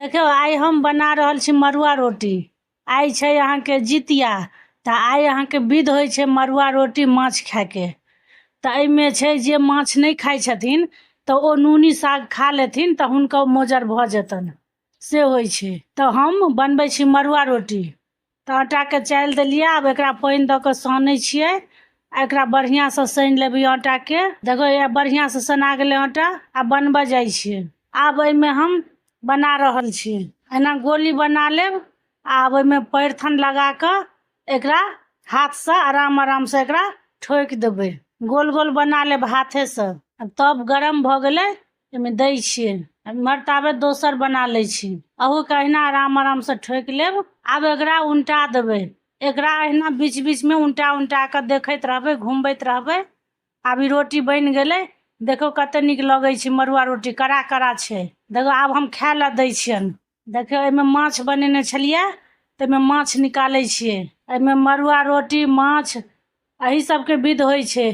देखियौ, आइ हम बना रहल छी मड़ुआ रोटी। आइ छै अहाँके जितिया, तऽ आइ अहाँके विध होइ छै मड़ुआ रोटी माछ खायके। तऽ एहिमे छै जे माछ नहि खाइ छथिन तऽ ओ नूनी साग खा लेथिन तऽ हुनकर मोजर भऽ जेतनि, से होइ छै। तऽ हम बनबै छी मड़ुआ रोटी। तऽ आटाके चालि देलियै, आब एकरा पानि दऽ कऽ सानै छियै आ एकरा बढ़िआँसँ सानि लेबै आटाके। देखो, बढ़िआँसँ सना गेलै आटा। आब बनबऽ जाइ छियै। आब एहिमे हम बना रहल छी। एना गोली बना लेब। आब ओहिमे पैरथन लगा कऽ एकरा हाथसँ आराम आरामसँ एकरा ठोकि देबै। गोल गोल बना लेब हाथेसँ। तब गरम भऽ गेलै, एहिमे दै छियै। एम्हर ताबे दोसर बना लै छी। अहूके अहिना आराम आरामसँ ठोकि लेब। आब एकरा उल्टा देबै। एकरा अहिना बीच बीचमे उल्टा उल्टा कऽ देखैत रहबै, घुमबैत रहबै। आब ई रोटी बनि गेलै। देखो, कते नीक लगै छै मड़ुआ रोटी, कड़ा कड़ा छै। देखो, आब हम खाय लए दै छियनि। देखियौ, एहिमे माछ बनेने छलियै, ताहिमे माछ निकालै छियै। एहिमे मड़ुआ रोटी, माछ, एहि सबके विध होइ छै।